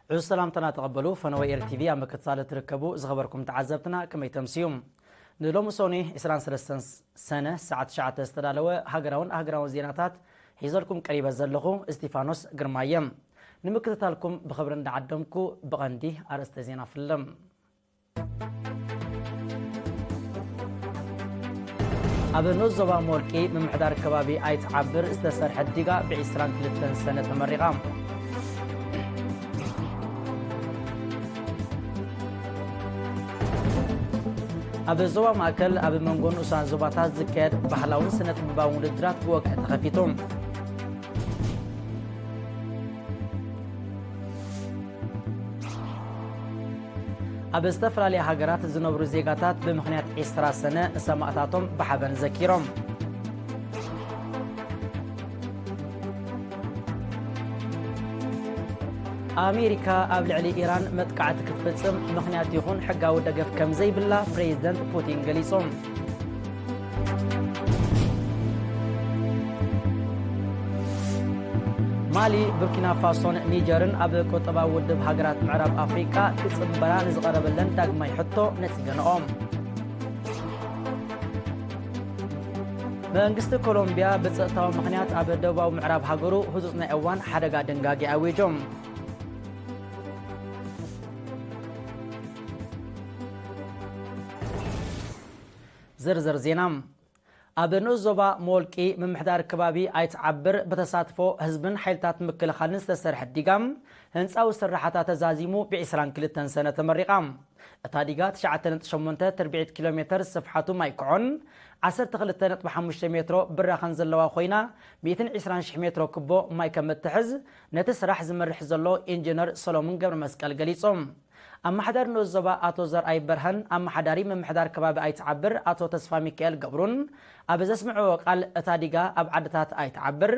ዕዙዝ ሰላምታና ተቐበሉ። ፈነወ ኤር ቲቪ ኣብ ምክትታል እትርከቡ ዝኸበርኩም ተዓዘብትና ከመይ ተምስዩ? ንሎሚ ሶኒ ዕስራን ሰለስተን ሰነ ሰዓት ትሽዓተ ዝተዳለወ ሃገራውን ኣህጉራውን ዜናታት ሒዘልኩም ቀሪበ ዘለኹ እስቲፋኖስ ግርማ እየ። ንምክትታልኩም ብኽብሪ እንዳዓደምኩ ብቐንዲ ኣርእስተ ዜና ፍልም። ኣብ ንኡስ ዞባ ሞልቂ ምምሕዳር ከባቢ ኣይትዓብር ዝተሰርሐት ዲጋ ብ ዕስራን ክልተን ሰነ ተመሪቓ። ኣብ ዞባ ማእከል ኣብ መንጎ ንኡሳን ዞባታት ዝካየድ ባህላውን ስነ ጥበባውን ውድድራት ብወግዒ ተኸፊቱ። ኣብ ዝተፈላለያ ሃገራት ዝነብሩ ዜጋታት ብምኽንያት ዕስራ ሰነ ሰማእታቶም ብሓበን ዘኪሮም። ኣሜሪካ ኣብ ልዕሊ ኢራን መጥቃዕቲ ክትፍጽም ምኽንያት ይኹን ሕጋዊ ደገፍ ከም ዘይብላ ፕሬዚደንት ፑቲን ገሊጹ። ማሊ፣ ቡርኪና ፋሶን ኒጀርን ኣብ ቁጠባዊ ውድብ ሃገራት ምዕራብ ኣፍሪቃ ክጽንበራ ንዝቐረበለን ዳግማይ ሕቶ ነጺገንኦ። መንግስቲ ኮሎምቢያ ብጸጥታዊ ምኽንያት ኣብ ደቡባዊ ምዕራብ ሃገሩ ህጹጽ ናይ እዋን ሓደጋ ድንጋጌ ኣዊጁ። ዝርዝር ዜና። ኣብ ንኡስ ዞባ ሞልቂ ምምሕዳር ከባቢ ኣይትዓብር ብተሳትፎ ህዝብን ሓይልታት ምክልኻልን ዝተሰርሐ ዲጋ ህንፃዊ ስራሓታ ተዛዚሙ ብ ዕስራን ክልተን ሰነ ተመሪቓ። እታ ዲጋ ትሽዓተ ነጥቢ ሸሞንተ ትርብዒት ኪሎ ሜትር ስፍሓቱ ማይ ክዖን ዓሰርተ ክልተ ነጥቢ ሓሙሽተ ሜትሮ ብራኸን ዘለዋ ኮይና፣ ሚእትን ዕስራን ሽሕ ሜትሮ ክቦ ማይ ከም እትሕዝ ነቲ ስራሕ ዝመርሕ ዘሎ ኢንጂነር ሰሎሞን ገብረመስቀል ገሊጹ። ኣመሓዳሪ ንኡስ ዞባ ኣቶ ዘርኣይ በርሀን ኣመሓዳሪ ምምሕዳር ከባቢ ኣይትዓብር ኣቶ ተስፋ ሚካኤል ገብሩን ኣብ ዘስምዕዎ ቃል፣ እታ ዲጋ ኣብ ዓድታት ኣይትዓብር፣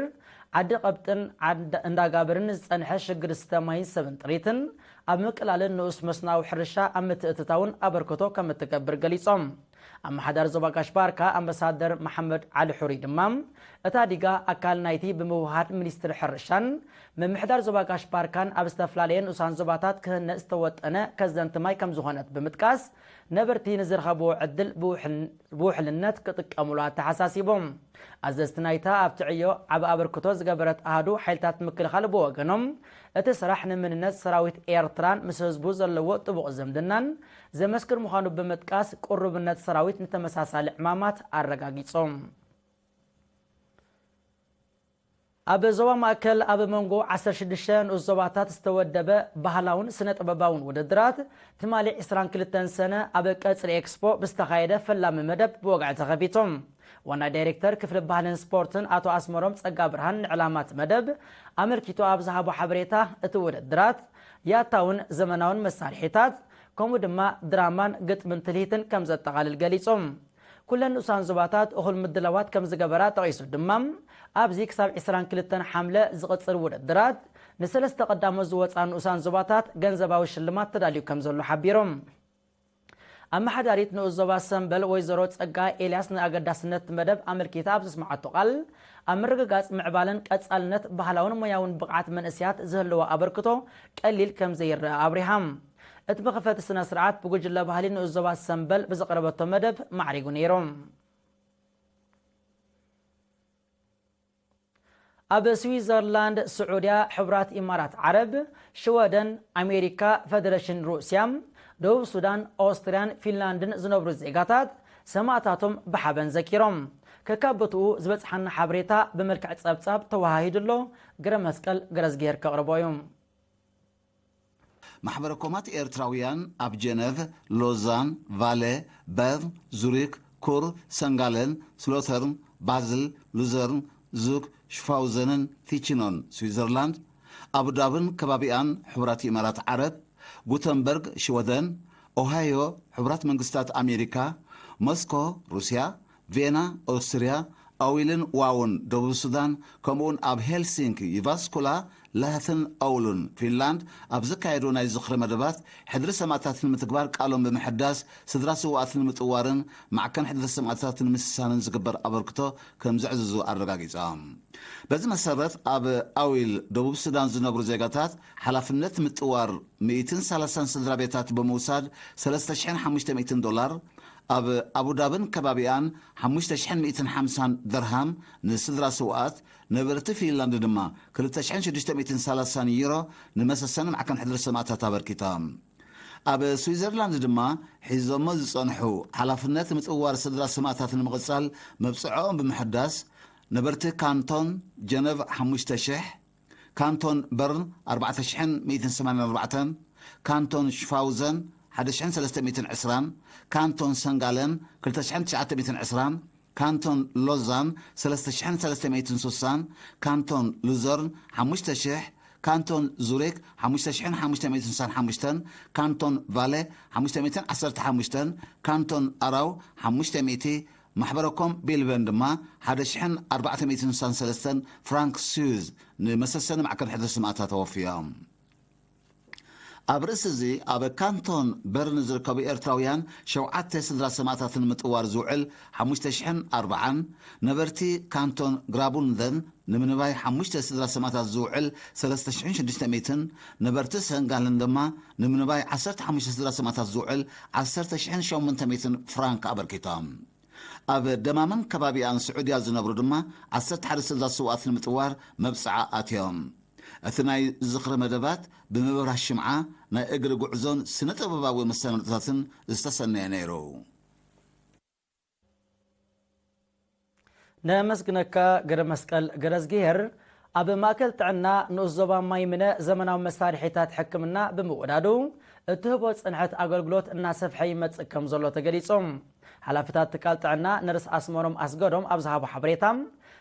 ዓዲ ቀብጥን ዓድ-፣ እንዳጋብርን ዝጸንሐ ሽግር ዝስተ ማይን ሰብን ጥሪትን ኣብ ምቅላልን ንኡስ መስኖኣዊ ሕርሻ ኣብ ምትእትታውን ኣበርክቶ ከም እትገብር ገሊጾም። ኣመሓዳሪ ዞባ ጋሽ ባርካ ኣምባሳደር መሓመድ ዓሊ ሑሪ ድማ፣ እታ ዲጋ ኣካል ናይቲ ብምውሃድ ሚኒስትሪ ሕርሻን ምምሕዳር ዞባ ጋሽ ባርካን ኣብ ዝተፈላለየ ንኡሳን ዞባታት ክህነጽ ዝተወጠነ ከዘንቲ ማይ ከም ዝኾነት ብምጥቃስ፣ ነበርቲ ንዝረኸብዎ ዕድል ብውሕል-፣ ብውሕልነት ክጥቀሙሉ ኣተሓሳሲቦም። ኣዘዝቲ ናይታ ኣብቲ ዕዮ ዓቢ ኣበርክቶ ዝገበረት ኣሃዱ ሓይልታት ምክልኻል ብወገኖም፣ እቲ ስራሕ ንምንነት ሰራዊት ኤርትራን ምስ ህዝቡ ዘለዎ ጥቡቕ ዝምድናን ዘመስክር ምዃኑ ብምጥቃስ፣ ቅሩብነት ሰራዊት ንተመሳሳሊ ዕማማት ኣረጋጊጾም። ኣብ ዞባ ማእከል ኣብ መንጎ ዓሰርተ ሽዱሽተ ንኡስ ዞባታት ዝተወደበ ባህላውን ስነ ጥበባውን ውድድራት ትማሊ ዕስራን ክልተን ሰነ ኣብ ቀጽሪ ኤክስፖ ብዝተኻየደ ፈላሚ መደብ ብወግዒ ተኸፊቱ። ዋና ዳይሬክተር ክፍሊ ባህልን ስፖርትን ኣቶ ኣስመሮም ጸጋ ብርሃን ንዕላማ እቲ መደብ ኣመልኪቱ ኣብ ዝሃቦ ሓበሬታ፣ እቲ ውድድራት ያታውን ዘመናውን መሳርሒታት፣ ከምኡ ድማ ድራማን ግጥምን ትልሂትን ከም ዘጠቓልል ገሊጹ። ኩለን ንኡሳን ዞባታት እኹል ምድላዋት ከም ዝገበራ ጠቒሱ ድማ፣ ኣብዚ ክሳብ ዕስራን ክልተን ሓምለ ዝቕጽል ውድድራት ንሰለስተ ቀዳሞት ዝወጻ ንኡሳን ዞባታት ገንዘባዊ ሽልማት ተዳልዩ ከም ዘሎ ሓቢሩ። ኣመሓዳሪት ንኡስ ዞባ ሰምበል ወይዘሮ ጸጋ ኤልያስ ንኣገዳስነት መደብ ኣመልኪታ ኣብ ዘስምዓቶ ቃል፣ ኣብ ምርግጋጽ ምዕባለን ቀጻልነት ባህላውን ሞያውን ብቕዓት መንእሰያት ዝህልዎ ኣበርክቶ ቀሊል ከም ዘይረኣ ኣብሪሃ። እቲ መኸፈቲ ስነ ስርዓት ብጉጅለ ባህሊ ንኡስ ዞባ ሰምበል ብዘቕረበቶ መደብ ማዕሪጉ ነይሩ። ኣብ ስዊዘርላንድ፣ ስዑድያ፣ ሕቡራት ኢማራት ዓረብ፣ ሽወደን፣ ኣሜሪካ፣ ፈደረሽን ሩስያ፣ ደቡብ ሱዳን፣ ኦስትርያን ፊንላንድን ዝነብሩ ዜጋታት ሰማእታቶም ብሓበን ዘኪሮም። ከካብ ቦትኡ ዝበጽሓና ሓበሬታ ብመልክዕ ጸብጻብ ተወሃሂዱ ኣሎ። ገረ መስቀል ገረዝግሄር ከቕርቦ እዩ። ማሕበረ ኮማት ኤርትራውያን ኣብ ጀነቭ፣ ሎዛን፣ ቫለ፣ በርን፣ ዙሪክ፣ ኩር፣ ሰንጋለን፣ ስሎተርን፣ ባዝል፣ ሉዘርን፣ ዙግ፣ ሽፋውዘንን ቲችኖን ስዊዘርላንድ፣ ኣቡዳብን ከባቢኣን ሕቡራት ኢማራት ዓረብ፣ ጉተንበርግ ሽወደን፣ ኦሃዮ ሕቡራት መንግስታት ኣሜሪካ፣ ሞስኮ ሩስያ፣ ቬና ኦስትርያ፣ ኣዊልን ዋውን ደቡብ ሱዳን፣ ከምኡውን ኣብ ሄልሲንኪ ዩቫስኩላ ላህትን ኣውሉን ፊንላንድ ኣብ ዘካየድዎ ናይ ዝኽሪ መደባት፣ ሕድሪ ሰማእታት ንምትግባር ቃሎም ብምሕዳስ፣ ስድራ ስውኣት ንምጥዋርን ማዕከን ሕድሪ ሰማእታት ንምስሳንን ዝግበር ኣበርክቶ ከም ዘዕዝዙ ኣረጋጊጾም። በዚ መሰረት፣ ኣብ ኣዊል ደቡብ ሱዳን ዝነብሩ ዜጋታት ሓላፍነት ምጥዋር ሚእትን ሰላሳን ስድራ ቤታት ብምውሳድ፣ ሰለስተ ሽሕን ሓሙሽተ ሚእትን ዶላር፣ ኣብ ኣቡዳብን ከባቢኣን ሓሙሽተ ሽሕን ሚእትን ሓምሳን ድርሃም ንስድራ ስውኣት፣ ነበርቲ ፊንላንድ ድማ ክልተ ሽሕን ሽዱሽተ ሚእትን ሰላሳን ዩሮ ንመሰሰኒ ማዕከን ሕድሪ ሰማእታት ኣበርኪቶም። ኣብ ስዊዘርላንድ ድማ ሒዞሞ ዝጸንሑ ሓላፍነት ምጥዋር ስድራ ሰማእታት ንምቕጻል መብጽዖኦም ብምሕዳስ፣ ነበርቲ ካንቶን ጀነቭ ሓሙሽተ ሽሕ፣ ካንቶን በርን ኣርባዕተ ሽሕን ሚእትን ሰማንያን ኣርባዕተን፣ ካንቶን ሽፋውዘን ሓደ ሽሕን ሰለስተ ሚእትን ዕስራን፣ ካንቶን ሰንጋለን ክልተ ሽሕን ትሽዓተ ሚእትን ዕስራን፣ ካንቶን ሎዛን ሰለስተ ሽሕን ሰለስተ ሚእትን ስሳን፣ ካንቶን ሉዘርን ሓሙሽተ ሽሕ፣ ካንቶን ዙሪክ ሓሙሽተ ሽሕን ሓሙሽተ ሚእትን ስሳን ሓሙሽተን፣ ካንቶን ቫለ ሓሙሽተ ሚእትን ዓሰርተ ሓሙሽተን፣ ካንቶን ኣራው ሓሙሽተ ሚእቲ፣ ማሕበረኮም ቢልበን ድማ ሓደ ሽሕን ኣርባዕተ ሚእትን ስሳን ሰለስተን ፍራንክ ስዊዝ ንመሰሰኒ ማዕከን ሕድሪ ሰማእታት ኣወፍዮም። ኣብ ርእሲ እዚ፣ ኣብ ካንቶን በርን ዝርከቡ ኤርትራውያን ሸውዓተ ስድራ ሰማእታት ንምጥዋር ዝውዕል ሓሙሽተ ሽሕን ኣርባዓን፣ ነበርቲ ካንቶን ግራቡንደን ንምንባይ ሓሙሽተ ስድራ ሰማእታት ዝውዕል ሰለስተ ሽሕን ሽዱሽተ ሚእትን፣ ነበርቲ ሰንጋልን ድማ ንምንባይ ዓሰርተ ሓሙሽተ ስድራ ሰማእታት ዝውዕል ዓሰርተ ሽሕን ሸሞንተ ሚእትን ፍራንክ ኣበርኪቶም። ኣብ ደማምን ከባቢኣን ስዑድያ ዝነብሩ ድማ ዓሰርተ ሓደ ስድራ ስውኣት ንምጥዋር መብጽዓ ኣትዮም። እቲ ናይ ዝኽሪ መደባት ብምብራህ ሽምዓ፣ ናይ እግሪ ጉዕዞን ስነ ጥበባዊ መሰናድኦታትን ዝተሰነየ ነይሩ። ነመስግነካ ገረ መስቀል ገረዝግሄር። ኣብ ማእከል ጥዕና ንኡስ ዞባ ማይምነ ዘመናዊ መሳርሒታት ሕክምና ብምውዳዱ እትህቦ ጽንሐት ኣገልግሎት እናሰፍሐ ይመጽእ ከም ዘሎ ተገሊጹ። ሓላፍታት ትካል ጥዕና ነርስ ኣስመሮም ኣስገዶም ኣብ ዝሃቦ ሓበሬታ፣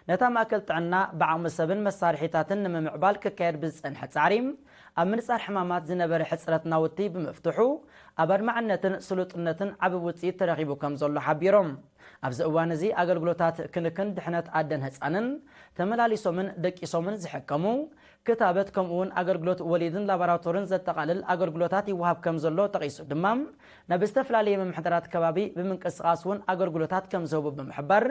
ነታ ማእከል ጥዕና ብዓቕሚ ሰብን መሳርሒታትን ንምምዕባል ክካየድ ብዝጸንሐ ጻዕሪ፣ ኣብ ምንጻር ሕማማት ዝነበረ ሕጽረት ናውቲ ብምፍትሑ፣ ኣብ ኣድማዕነትን ስሉጥነትን ዓቢ ውጽኢት ተረኺቡ ከም ዘሎ ሓቢሮም። ኣብዚ እዋን እዚ ኣገልግሎታት ክንክን ድሕነት ኣደን ህጻንን ተመላሊሶምን ደቂሶምን ዝሕከሙ፣ ክታበት ከምኡውን ኣገልግሎት ወሊድን ላቦራቶርን ዘጠቓልል ኣገልግሎታት ይወሃብ ከም ዘሎ ጠቒሱ ድማ፣ ናብ ዝተፈላለየ ምምሕዳራት ከባቢ ብምንቅስቓስ እውን ኣገልግሎታት ከም ዝህቡ ብምሕባር፣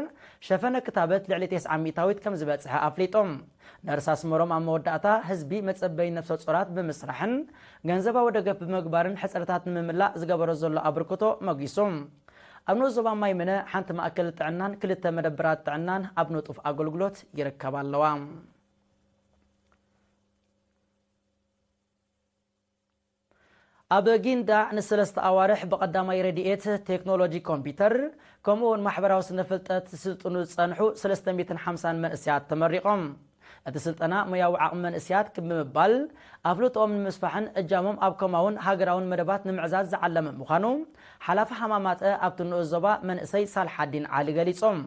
ሸፈነ ክታበት ልዕሊ ተስዓ ሚእታዊት ከም ዝበጽሐ ኣፍሊጦም። ነርስ ኣስመሮም ኣብ መወዳእታ፣ ህዝቢ መጸበዪ ነፍሰ ጾራት ብምስራሕን ገንዘባዊ ደገፍ ብምግባርን ሕጽረታት ንምምላእ ዝገበሮ ዘሎ ኣበርክቶ መጒሱ። ኣብ ንኡስ ዞባ ማይምነ ሓንቲ ማእከል ጥዕናን ክልተ መደበራት ጥዕናን ኣብ ንጡፍ ኣገልግሎት ይርከባ ኣለዋ። ኣብ ጊንዳዕ ንሰለስተ ኣዋርሕ ብቐዳማይ ረድኤት፣ ቴክኖሎጂ ኮምፒውተር፣ ከምኡ እውን ማሕበራዊ ስነ ፍልጠት ዝስልጥኑ ዝጸንሑ ሰለስተ ሚእትን ሓምሳን መንእሰያት ተመሪቖም። እቲ ስልጠና ሞያዊ ዓቕሚ መንእሰያት ብምባል ኣፍልጦኦም ንምስፋሕን እጃሞም ኣብ ከምኣውን ሃገራውን መደባት ንምዕዛዝ ዝዓለመ ምዃኑ ሓላፊ ሃማማጠ ኣብቲ ንኡስ ዞባ መንእሰይ ሳልሓዲን ዓሊ ገሊጾም።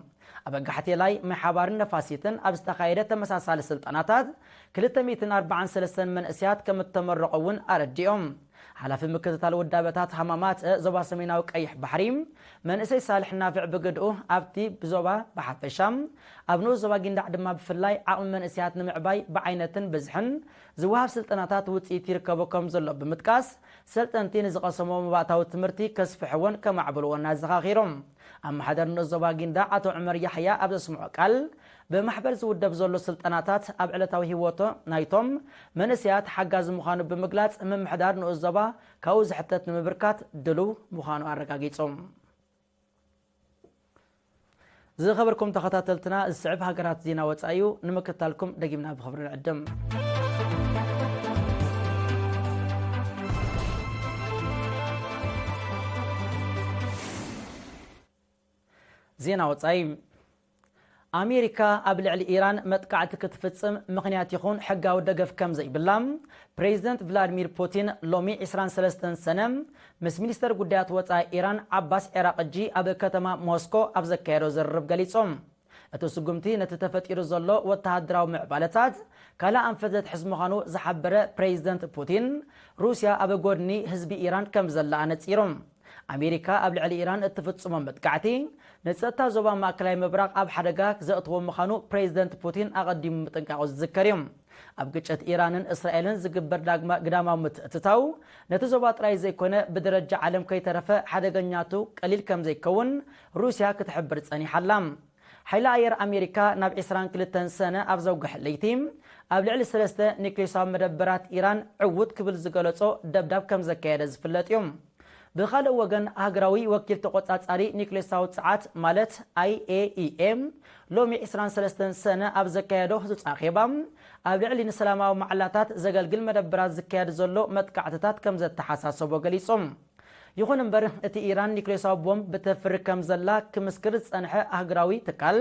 ኣብ ኣጋሕቴላይ፣ ማይ ሓባርን ነፋሲትን ኣብ ዝተኻየደ ተመሳሳሊ ስልጠናታት ክልተ ሚእትን ኣርባዓን ሰለስተን መንእሰያት ከም እተመረቑ እውን ኣረዲኦም። ሓላፊ ምክትታል ውዳበታት ሃማማት ዞባ ሰሜናዊ ቀይሕ ባሕሪ መንእሰይ ሳልሕ ናፍዕ ብግድኡ ኣብቲ ብዞባ ብሓፈሻ ኣብ ንኡስ ዞባ ጊንዳዕ ድማ ብፍላይ ዓቕሚ መንእሰያት ንምዕባይ ብዓይነትን ብዝሕን ዝወሃብ ስልጠናታት ውፅኢት ይርከቦ ከም ዘሎ ብምጥቃስ ሰልጠንቲ ንዝቐሰሞ መባእታዊ ትምህርቲ ከስፍሕዎን ከማዕብልዎን ኣዘኻኺሮም። ኣመሓደር ንኡስ ዞባ ጊንዳዕ ኣቶ ዑመር ያሕያ ኣብ ዘስምዖ ቃል፣ ብማሕበር ዝውደብ ዘሎ ስልጠናታት ኣብ ዕለታዊ ህይወቶ ናይቶም መንእሰያት ሓጋዚ ምዃኑ ብምግላጽ፣ ምምሕዳር ንኡስ ዞባ ካብኡ ዝሕተት ንምብርካት ድሉው ምዃኑ ኣረጋጊጹ። ዝኸበርኩም ተኸታተልትና፣ ዝስዕብ ሃገራት ዜና ወጻኢ እዩ። ንምክትታልኩም ደጊምና ብኽብሪ ንዕድም። ዜና ወጻኢ። ኣሜሪካ ኣብ ልዕሊ ኢራን መጥቃዕቲ ክትፍጽም ምኽንያት ይኹን ሕጋዊ ደገፍ ከም ዘይብላ ፕሬዚደንት ቭላድሚር ፑቲን ሎሚ ዕስራን ሰለስተን ሰነ ምስ ሚኒስተር ጉዳያት ወጻኢ ኢራን ዓባስ ዒራቕጂ ኣብ ከተማ ሞስኮ ኣብ ዘካየዶ ዝርርብ ገሊጾም። እቲ ስጉምቲ ነቲ ተፈጢሩ ዘሎ ወተሃደራዊ ምዕባለታት ካልእ ኣንፈት ዘትሕዝ ምዃኑ ዝሓበረ ፕሬዚደንት ፑቲን፣ ሩስያ ኣብ ጎድኒ ህዝቢ ኢራን ከም ዘላ ኣነጺሩ። ኣሜሪካ ኣብ ልዕሊ ኢራን እትፍጽሞ መጥቃዕቲ ንጸጥታ ዞባ ማእከላይ ምብራቕ ኣብ ሓደጋ ዘእትዎ ምዃኑ ፕሬዚደንት ፑቲን ኣቐዲሙ ምጥንቃቑ ዝዝከር እዩ። ኣብ ግጭት ኢራንን እስራኤልን ዝግበር ዳግማ ግዳማዊ ምትእትታው ነቲ ዞባ ጥራይ ዘይኮነ ብደረጃ ዓለም ከይተረፈ ሓደገኛቱ ቀሊል ከም ዘይከውን ሩስያ ክትሕብር ጸኒሓ ኣላ። ሓይሊ ኣየር ኣሜሪካ ናብ ዕስራን ክልተን ሰነ ኣብ ዘውግሐ ለይቲ ኣብ ልዕሊ ሰለስተ ኒክሌሳዊ መደበራት ኢራን ዕዉት ክብል ዝገለጾ ደብዳብ ከም ዘካየደ ዝፍለጥ እዩ። ብኻልእ ወገን ሃገራዊ ወኪል ተቆጻጻሪ ኒክሌሳዊ ጸዓት ማለት ኣይ ኤ ኢ ኤ ሎሚ ዕስራን ሰለስተን ሰነ ኣብ ዘካየዶ ህጹጽ ኣኼባ ኣብ ልዕሊ ንሰላማዊ መዓላታት ዘገልግል መደበራት ዝካየድ ዘሎ መጥቃዕትታት ከም ዘተሓሳሰቦ ገሊጹ። ይኹን እምበር እቲ ኢራን ኒክሌሳዊ ቦምብ ብተፍሪ ከም ዘላ ክምስክር ዝጸንሐ ኣህግራዊ ትካል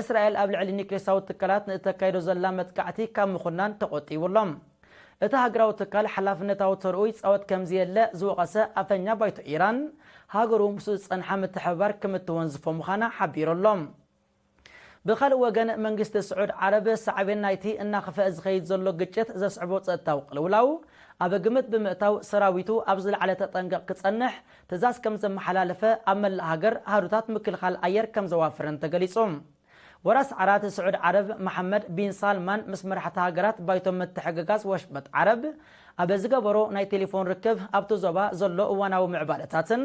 እስራኤል ኣብ ልዕሊ ኒክሌሳዊ ትካላት ንእተካይዶ ዘላ መጥቃዕቲ ካብ ምኹናን ተቆጢቡ ኣሎ። እቲ ሃገራዊ ትካል ሓላፍነታዊ ተርኡ ይጻወት ከም ዘየለ ዝወቐሰ ኣፈኛ ባይቶ ኢራን ሃገሩ ምስኡ ዝጸንሓ ምትሕብባር ከም እትወንዝፎ ምዃና ሓቢሩ ኣሎ። ብኻልእ ወገን መንግስቲ ስዑድ ዓረብ ሳዕቤን ናይቲ እናኸፈ ዝኸይድ ዘሎ ግጭት ዘስዕቦ ጸጥታዊ ቅልውላው ኣብ ግምት ብምእታው ሰራዊቱ ኣብ ዝለዓለ ተጠንቀቕ ክጸንሕ ትእዛዝ ከም ዘመሓላለፈ ኣብ መላእ ሃገር ኣሃዱታት ምክልኻል ኣየር ከም ዘዋፈረን ተገሊጹ። ወራስ ዓራት ስዑድ ዓረብ መሓመድ ቢን ሳልማን ምስ መራሕቲ ሃገራት ባይቶ ምትሕግጋዝ ወሽመጥ ዓረብ ኣብ ዝገበሮ ናይ ቴሌፎን ርክብ ኣብቲ ዞባ ዘሎ እዋናዊ ምዕባለታትን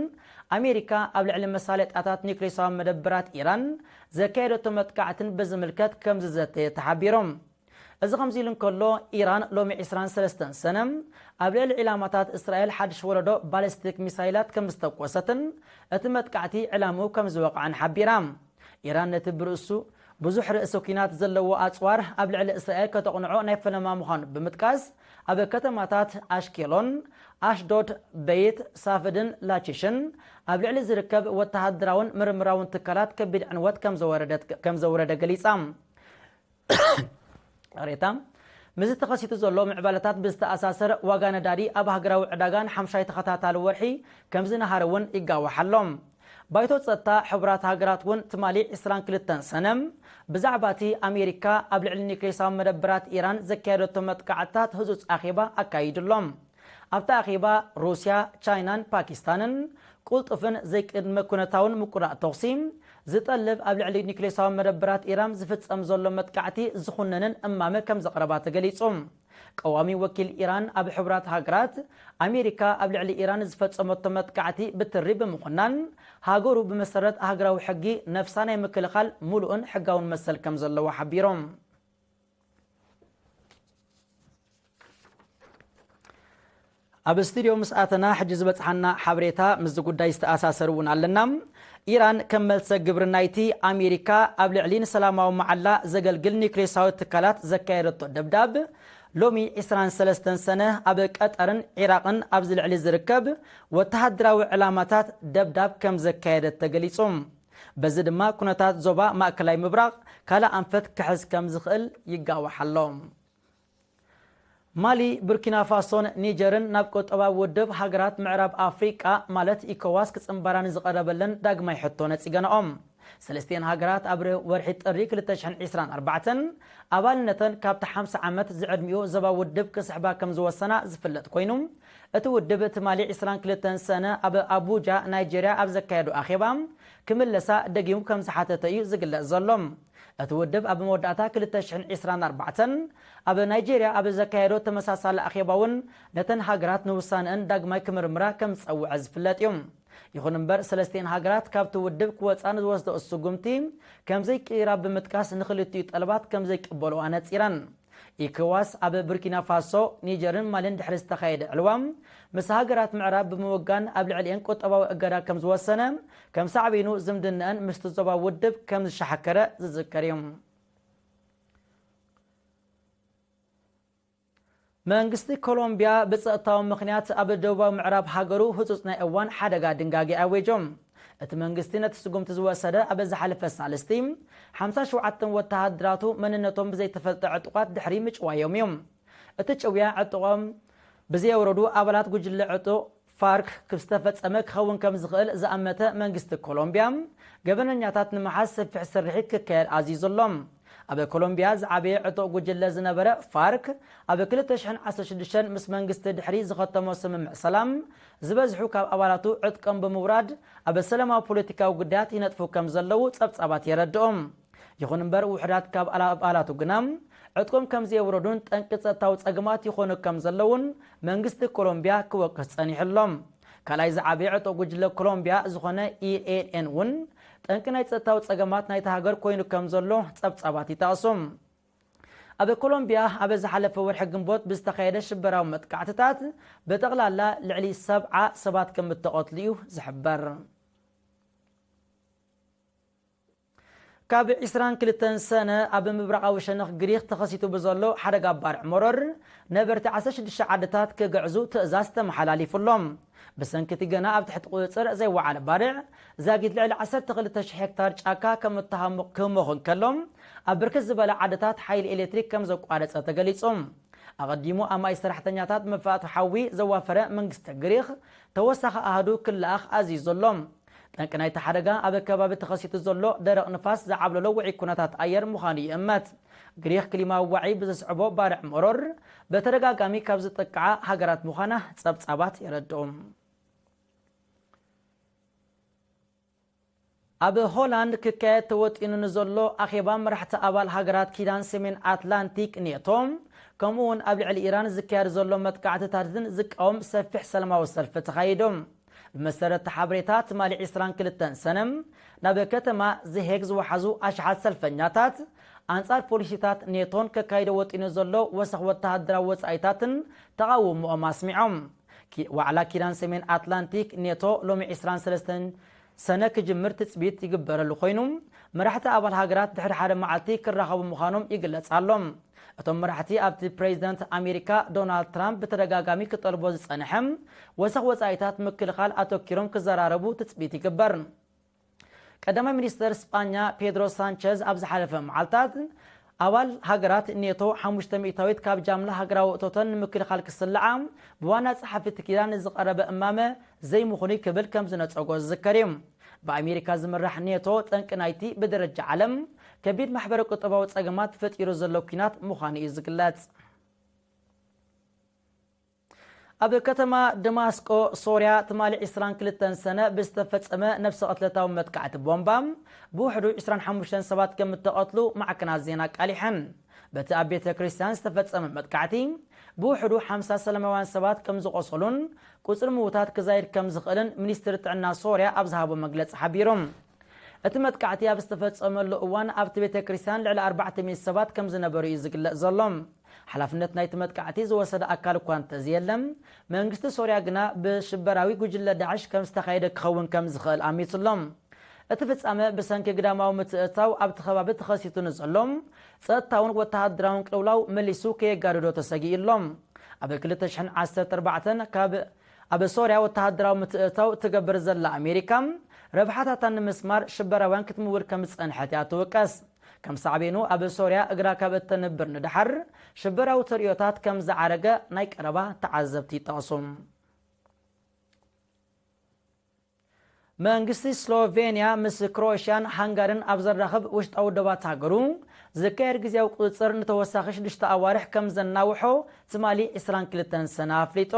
ኣሜሪካ ኣብ ልዕሊ መሳለጥያታት ኒክሌሳዊ መደበራት ኢራን ዘካየደቶ መጥቃዕትን ብዝምልከት ከም ዝዘተየ ተሓቢሩ። እዚ ከምዚ ኢሉ እንከሎ ኢራን ሎሚ ዕስራን ሰለስተን ሰነ ኣብ ልዕሊ ዒላማታት እስራኤል ሓድሽ ወለዶ ባሊስቲክ ሚሳይላት ከም ዝተኮሰትን እቲ መጥቃዕቲ ዕላምኡ ከም ዝወቕዐን ሓቢራ። ኢራን ነቲ ብርእሱ ብዙሕ ርእሲ ኲናት ዘለዎ ኣጽዋር ኣብ ልዕሊ እስራኤል ከተቕንዖ ናይ ፈለማ ምዃኑ ብምጥቃስ ኣብ ከተማታት ኣሽኬሎን፣ ኣሽዶድ፣ በይት ሳፍድን ላቺሽን ኣብ ልዕሊ ዝርከብ ወተሃደራውን ምርምራውን ትካላት ከቢድ ዕንወት ከም ዘወረደት ከም ዘውረደ ገሊጻ። ቅሬታ ምስዚ ተኸሲቱ ዘሎ ምዕባለታት ብዝተኣሳሰር ዋጋ ነዳዲ ኣብ ሃገራዊ ዕዳጋ ንሓምሻይ ተኸታታሊ ወርሒ ከም ዝነሃረ እውን ይጋዋሕ ኣሎ። ባይቶ ጸጥታ ሕቡራት ሃገራት እውን ትማሊ ዕስራን ክልተን ሰነ ብዛዕባ እቲ ኣሜሪካ ኣብ ልዕሊ ኒክሌሳዊ መደበራት ኢራን ዘካየደቶ መጥቃዕትታት ህጹጽ ኣኼባ ኣካይዱ ኣሎ። ኣብቲ ኣኼባ ሩስያ፣ ቻይናን ፓኪስታንን ቁልጡፍን ዘይቅድመ ኩነታውን ምቁራጽ ተኹሲ ዝጠልብ ኣብ ልዕሊ ኒክሌሳዊ መደበራት ኢራን ዝፍጸም ዘሎ መጥቃዕቲ ዝኹነንን እማመ ከም ዘቕረባ ተገሊጹ። ቀዋሚ ወኪል ኢራን ኣብ ሕቡራት ሃገራት ኣሜሪካ ኣብ ልዕሊ ኢራን ዝፈጸመቶ መጥቃዕቲ ብትሪ ብምኹናን ሃገሩ ብመሰረት ሃገራዊ ሕጊ ነፍሳ ናይ ምክልኻል ምሉእን ሕጋውን መሰል ከም ዘለዎ ሓቢሮም። ኣብ ስቱድዮ ምስ ኣተና ሕጂ ዝበጽሓና ሓበሬታ ምስዚ ጉዳይ ዝተኣሳሰር እውን ኣለና። ኢራን ከም መልሰ ግብሪ ናይቲ ኣሜሪካ ኣብ ልዕሊ ንሰላማዊ መዓላ ዘገልግል ኒክሌሳዊ ትካላት ዘካየደቶ ደብዳብ ሎሚ ዕስራን ሰለስተን ሰነ ኣብ ቀጠርን ዒራቕን ኣብዚ ልዕሊ ዝርከብ ወተሃደራዊ ዕላማታት ደብዳብ ከም ዘካየደት ተገሊጹ። በዚ ድማ ኩነታት ዞባ ማእከላይ ምብራቕ ካልእ ኣንፈት ክሕዝ ከም ዝኽእል ይጋዋሕ ኣሎ። ማሊ፣ ቡርኪና ፋሶን ኒጀርን ናብ ቁጠባዊ ውድብ ሃገራት ምዕራብ ኣፍሪቃ ማለት ኢኮዋስ ክጽንበራ ንዝቐረበለን ዳግማይ ሕቶ ነጺገንኦም። ሰለስቲኤን ሃገራት ኣብ ር- ወርሒ ጥሪ ክልተ ሽሕን ዕስራን ኣርባዕተን ኣባልነተን ካብቲ ሓምሳ ዓመት ዝዕድሚኡ ዞባዊ ውድብ ክስሕባ ከም ዝወሰና ዝፍለጥ ኮይኑ፣ እቲ ውድብ ትማሊ ዕስራን ክልተን ሰነ ኣብ ኣቡጃ ናይጄርያ ኣብ ዘካየዶ ኣኼባ ክምለሳ ደጊሙ ከም ዝሓተተ እዩ ዝግለጽ ዘሎ። እቲ ውድብ ኣብ መወዳእታ ክልተ ሽሕን ዕስራን ኣርባዕተን ኣብ ናይጄርያ ኣብ ዘካየዶ ተመሳሳሊ ኣኼባ እውን ነተን ሃገራት ንውሳነአን ዳግማይ ክምርምራ ከም ዝጸውዐ ዝፍለጥ እዩ። ይኹን እምበር ሰለስቲኤን ሃገራት ካብቲ ውድብ ክወጻ ንዝወስደኦ ስጉምቲ ከም ዘይቅይራ ብምጥቃስ ንኽልቲኡ ጠለባት ከም ዘይቅበልኦ ኣነጺረን። ኢኮዋስ ኣብ ቡርኪና ፋሶ፣ ኒጀርን ማልን ድሕሪ ዝተኻየደ ዕልዋ ምስ ሃገራት ምዕራብ ብምውጋን ኣብ ልዕሊኤን ቁጠባዊ እገዳ ከም ዝወሰነ ከም ሳዕቤኑ ዝምድናኣን ምስቲ ዞባ ውድብ ከም ዝሻሓከረ ዝዝከር እዩ። መንግስቲ ኮሎምቢያ ብጸጥታዊ ምኽንያት ኣብ ደቡባዊ ምዕራብ ሃገሩ ህጹጽ ናይ እዋን ሓደጋ ድንጋጌ ኣዊጁ። እቲ መንግስቲ ነቲ ስጉምቲ ዝወሰደ ኣብ ዝሓለፈ ሳልስቲ ሓምሳ ሸውዓተ ወተሃደራቱ መንነቶም ብዘይተፈልጠ ዕጡቓት ድሕሪ ምጭዋዮም እዩ። እቲ ጭውያ ዕጡቖም ብዘየውረዱ ኣባላት ጉጅለ ዕጡቕ ፋርክ ዝተፈጸመ ክኸውን ከም ዝኽእል ዝኣመተ መንግስቲ ኮሎምቢያ፣ ገበነኛታት ንምሓዝ ሰፊሕ ስርሒት ክካየድ ኣዚዙ ኣሎ። ኣብ ኮሎምቢያ ዝዓበየ ዕጡቕ ጉጅለ ዝነበረ ፋርክ፣ ኣብ ክልተ ሽሕን ዓሰርተ ሽዱሽተን ምስ መንግስቲ ድሕሪ ዝኸተሞ ስምምዕ ሰላም፣ ዝበዝሑ ካብ ኣባላቱ ዕጥቆም ብምውራድ ኣብ ሰላማዊ ፖለቲካዊ ጉዳያት ይነጥፉ ከም ዘለዉ ጸብጻባት የረድኦም። ይኹን እምበር፣ ውሑዳት ካብ ኣባላቱ ግና ዕጥቆም ከም ዘየውረዱን ጠንቂ ጸጥታዊ ጸገማት ይኾኑ ከም ዘለዉን መንግስቲ ኮሎምቢያ ክወቅስ ጸኒሑ ኣሎ። ካልኣይ ዝዓበየ ዕጡቕ ጉጅለ ኮሎምቢያ ዝኾነ ኢ ኤል ኤን እውን ጠንቂ ናይ ጸጥታዊ ጸገማት ናይታ ሃገር ኮይኑ ከም ዘሎ ጸብጻባት ይጠቕሱ። ኣብ ኮሎምቢያ ኣብ ዝሓለፈ ወርሒ ግንቦት ብዝተኻየደ ሽበራዊ መጥቃዕትታት ብጠቕላላ ልዕሊ ሰብዓ ሰባት ከም እተቐትሉ እዩ ዝሕበር። ካብ ዕስራን ክልተን ሰነ ኣብ ምብራቓዊ ሸነኽ ግሪኽ ተኸሲቱ ብዘሎ ሓደጋ ባርዕ መሮር፣ ነበርቲ ዓሰርተ ሽዱሽተ ዓድታት ክግዕዙ ትእዛዝ ተመሓላሊፉሎም። ብሰንኪ እቲ ገና ኣብ ትሕቲ ቁጽጽር ዘይወዓለ ባርዕ፣ ዛጊት ልዕሊ ዓሰርተ ክልተ ሽሕ ሄክታር ጫካ ከም እተሃሙ-፣ ክህሞኽ እንከሎ፣ ኣብ ብርክት ዝበለ ዓድታት ሓይሊ ኤሌክትሪክ ከም ዘቋረጸ ተገሊጹ። ኣቐዲሙ ኣማኢት ሰራሕተኛታት መፋእቶ ሓዊ ዘዋፈረ መንግስቲ ግሪኽ፣ ተወሳኺ ኣሃዱ ክለኣኽ ኣዚዙ ኣሎ። ጠንቂ ናይቲ ሓደጋ ኣብ ከባቢ ተኸሲቱ ዘሎ ደረቕ ንፋስ ዝዓብለሎ ውዑይ ኩነታት ኣየር ምዃኑ ይእመት። ግሪኽ ክሊማዊ ዋዒ ብዘስዕቦ ባርዕ መሮር በተደጋጋሚ ካብ ዝጥቅዓ ሃገራት ምዃና ጸብጻባት የረድኡ። ኣብ ሆላንድ ክካየድ ተወጢኑ ንዘሎ ኣኼባ መራሕቲ ኣባል ሃገራት ኪዳን ሰሜን ኣትላንቲክ ኔቶ፣ ከምኡ እውን ኣብ ልዕሊ ኢራን ዝካየድ ዘሎ መጥቃዕትታትን ዝቃወም ሰፊሕ ሰላማዊ ሰልፊ ተኻይዱ። ብመሰረት እቲ ሓበሬታ፣ ትማሊ ዕስራን ክልተን ሰነ ናብ ከተማ ዘሄግ ዝወሓዙ ኣሽሓት ሰልፈኛታት፣ ኣንጻር ፖሊሲታት ኔቶን ከካይዶ ወጢኑ ዘሎ ወሰኽ ወተሃደራዊ ወጻኢታትን ተቓውሞኦም ኣስሚዖም። ኪ-፣ ዋዕላ ኪዳን ሰሜን ኣትላንቲክ ኔቶ ሎሚ ዕስራን ሰለስተን ሰነ ክጅምር ትጽቢት ይግበረሉ ኮይኑ፣ መራሕቲ ኣባል ሃገራት ድሕሪ ሓደ መዓልቲ ክራኸቡ ምዃኖም ይግለጽ ኣሎ። እቶም መራሕቲ ኣብቲ ፕሬዚደንት ኣሜሪካ ዶናልድ ትራምፕ ብተደጋጋሚ ክጠልቦ ዝጸንሐ ወሰኽ ወጻኢታት ምክልኻል ኣተኪሮም ክዘራረቡ ትጽቢት ይግበር። ቀዳማይ ሚኒስተር ስጳኛ ፔድሮ ሳንቸዝ ኣብ ዝሓለፈ መዓልታት፣ ኣባል ሃገራት ኔቶ ሓሙሽተ ሚእታዊት ካብ ጃምላ ሃገራዊ እቶተን ንምክልኻል ክስልዓ ብዋና ጸሓፊ እቲ ኪዳን ንዝቐረበ እማመ ዘይምኹኑይ ክብል ከም ዝነጸጎ ዝዝከር እዩ። ብኣሜሪካ ዝምራሕ ኔቶ ጠንቂ ናይቲ ብደረጃ ዓለም ከቢድ ማሕበረ ቁጠባዊ ጸገማት ፈጢሩ ዘሎ ኲናት ምዃኑ እዩ ዝግለጽ። ኣብ ከተማ ደማስቆ ሶርያ ትማሊ ዕስራን ክልተን ሰነ ብዝተፈጸመ ነፍሰ ቅትለታዊ መጥቃዕቲ ቦምባ ብውሕዱ ዕስራን ሓሙሽተን ሰባት ከም እተቐትሉ ማዕከናት ዜና ኣቃሊሐን። በቲ ኣብ ቤተ ክርስቲያን ዝተፈጸመ መጥቃዕቲ ብውሕዱ ሓምሳ ሰላማውያን ሰባት ከም ዝቖሰሉን ቁጽሪ ምዉታት ክዛይድ ከም ዝኽእልን ሚኒስትሪ ጥዕና ሶርያ ኣብ ዝሃቦ መግለጺ ሓቢሩ። እቲ መጥቃዕቲ ኣብ ዝተፈጸመሉ እዋን ኣብቲ ቤተ ክርስቲያን ልዕሊ ኣርባዕተ ሚእቲ ሰባት ከም ዝነበሩ እዩ ዝግለጽ ዘሎ። ሓላፍነት ናይቲ መጥቃዕቲ ዝወሰደ ኣካል እኳ እንተዘየለ፣ መንግስቲ ሶርያ ግና ብሽበራዊ ጉጅለ ዳዕሽ ከም ዝተኻየደ ክኸውን ከም ዝኽእል ኣሚቱ ኣሎ። እቲ ፍጻመ ብሰንኪ ግዳማዊ ምትእትታው ኣብቲ ከባቢ ተኸሲቱ ንዘሎ ጸጥታውን ወተሃደራውን ቅልውላው መሊሱ ከየጋድዶ ተሰጊኡ ኣሎ። ኣብ ክልተ ሽሕን ዓሰርተ ኣርባዕተን ካብ ኣብ ሶርያ ወተሃደራዊ ምትእትታው እትገብር ዘላ ኣሜሪካ፣ ረብሓታታ ንምስማር ሽበራውያን ክትምውል ከም ዝጸንሐት እያ ትውቀስ። ከም ሳዕቤኑ ኣብ ሶርያ እግራ ካብ እተንብር ንደሓር ሽበራዊ ተርእዮታት ከም ዝዓረገ ናይ ቀረባ ተዓዘብቲ ይጠቕሱ። መንግስቲ ስሎቬንያ ምስ ክሮኤሽያን ሃንጋሪን ኣብ ዘራኽብ ውሽጣዊ ዶባት ሃገሩ ዝካየድ ግዜያዊ ቁጽጽር ንተወሳኺ ሽዱሽተ ኣዋርሕ ከም ዘናውሖ ትማሊ ዕስራን ክልተን ሰነ ኣፍሊጡ።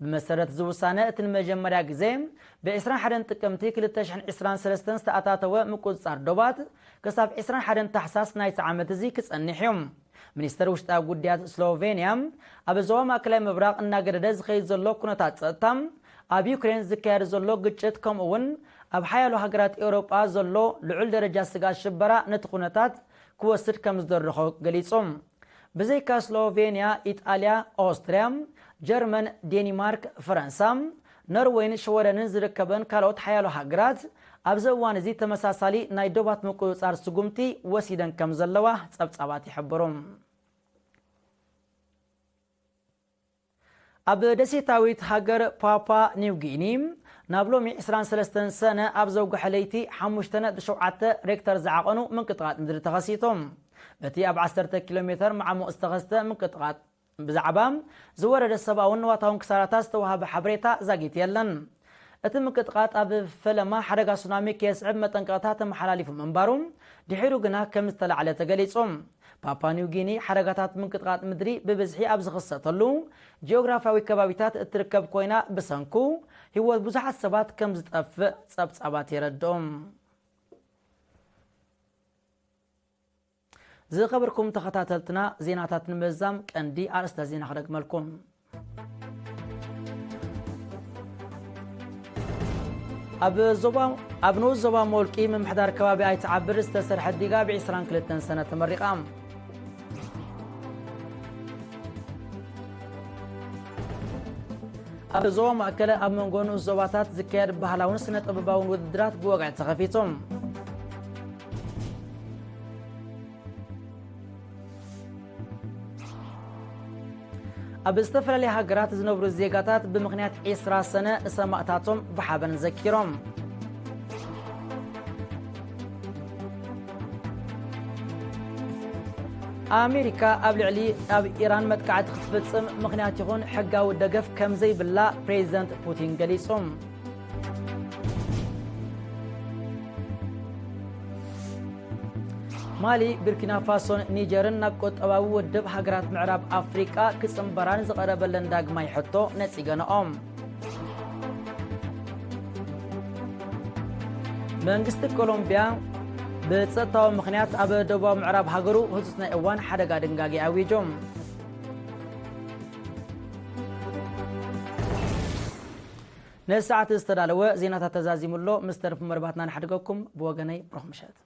ብመሰረት እዚ ውሳነ፣ እቲ ንመጀመርያ ግዜ ብ ዕስራን ሓደን ጥቅምቲ ክልተ ሽሕን ዕስራን ሰለስተን ዝተኣታተወ ምቁጽጻር ዶባት፣ ክሳብ ዕስራን ሓደን ታሕሳስ ናይቲ ዓመት እዚ ክጸንሕ እዩ። ሚኒስተር ውሽጣዊ ጉዳያት ስሎቬንያ፣ ኣብ ዞባ ማእከላይ ምብራቕ እናገደደ ዝኸይድ ዘሎ ኩነታት ጸጥታ፣ ኣብ ዩክሬን ዝካየድ ዘሎ ግጭት፣ ከምኡ እውን ኣብ ሓያሎ ሃገራት ኤውሮጳ ዘሎ ልዑል ደረጃ ስግኣት ሽበራ፣ ነቲ ኩነታት ክወስድ ከም ዝደረኾ ገሊጹ። ብዘይካ ስሎቬንያ፣ ኢጣልያ፣ ኦስትርያ፣ ጀርመን፣ ዴኒማርክ፣ ፈረንሳ፣ ኖርወይን ሽወደንን ዝርከበን ካልኦት ሓያሎ ሃገራት ኣብዚ እዋን እዚ ተመሳሳሊ ናይ ዶባት ምቁጽጻር ስጉምቲ ወሲደን ከም ዘለዋ ጸብጻባት ይሕብሩ። ኣብ ደሴታዊት ሃገር ፓፓ ኒው ጊኒ፣ ናብ ሎሚ ዕስራን ሰለስተን ሰነ ኣብ ዘውግሐ ለይቲ ሓሙሽተ ነጥቢ ሸውዓተ ሬክተር ዝዓቐኑ ምንቅጥቓጥ ምድሪ ተኸሲቱ። በቲ ኣብ ዓሰርተ ኪሎ ሜተር ማዕሙቕ ዝተኸስተ ምንቅጥቓጥ ብዛዕባ ዝወረደ ሰብኣውን ንዋታውን ክሳራታት ዝተዋህበ ሓበሬታ ዛጊት የለን። እቲ ምንቅጥቃጥ ኣብ ፈለማ ሓደጋ ሱናሚ ከየስዕብ መጠንቀቕታ ተመሓላሊፉ ምንባሩ፣ ድሒሩ ግና ከም ዝተላዕለ ተገሊጹ። ፓፓ ኒው ጊኒ ሓደጋታት ምንቅጥቃጥ ምድሪ ብብዝሒ ኣብ ዝኽሰተሉ ጂኦግራፍያዊ ከባቢታት እትርከብ ኮይና፣ ብሰንኩ ህይወት ብዙሓት ሰባት ከም ዝጠፍእ ጸብጻባት የረድኡ። ዝኸበርኩም ተኸታተልትና፣ ዜናታት ንምዝዛም ቀንዲ ኣርእስተ ዜና ክደግመልኩም። ኣብ ዞባ ኣብ ንኡስ ዞባ ሞልቂ ምምሕዳር ከባቢ ኣይትዓብር ዝተሰርሐት ዲጋ ብ ዕስራን ክልተን ሰነ ተመሪቓ። ኣብ ዞባ ማእከል ኣብ መንጎ ንኡስ ዞባታት ዝካየድ ባህላውን ስነ ጥበባውን ውድድራት ብወግዒ ተኸፊቱ። ኣብ ዝተፈላለያ ሃገራት ዝነብሩ ዜጋታት ብምኽንያት ዕስራ ሰነ ሰማእታቶም ብሓበን ዘኪሮም። ኣሜሪካ ኣብ ልዕሊ ኣብ ኢራን መጥቃዕቲ ክትፍጽም ምኽንያት ይኹን ሕጋዊ ደገፍ ከም ዘይብላ ፕሬዚደንት ፑቲን ገሊጹ። ማሊ፣ ቡርኪና ፋሶን ኒጀርን ናብ ቁጠባዊ ውድብ ሃገራት ምዕራብ ኣፍሪቃ ክጽንበራን ዝቐረበለን ዳግማይ ሕቶ ነጺገንኦም። መንግስቲ ኮሎምቢያ ብጸጥታዊ ምኽንያት ኣብ ደቡባዊ ምዕራብ ሃገሩ ህጹጽ ናይ እዋን ሓደጋ ድንጋጌ ኣዊጁ። ነዚ ሰዓት ዝተዳለወ ዜናታት ተዛዚሙ ኣሎ። ምስ ተረፉ መደባትና ንሓድገኩም። ብወገነይ ብሩኽ ምሸት።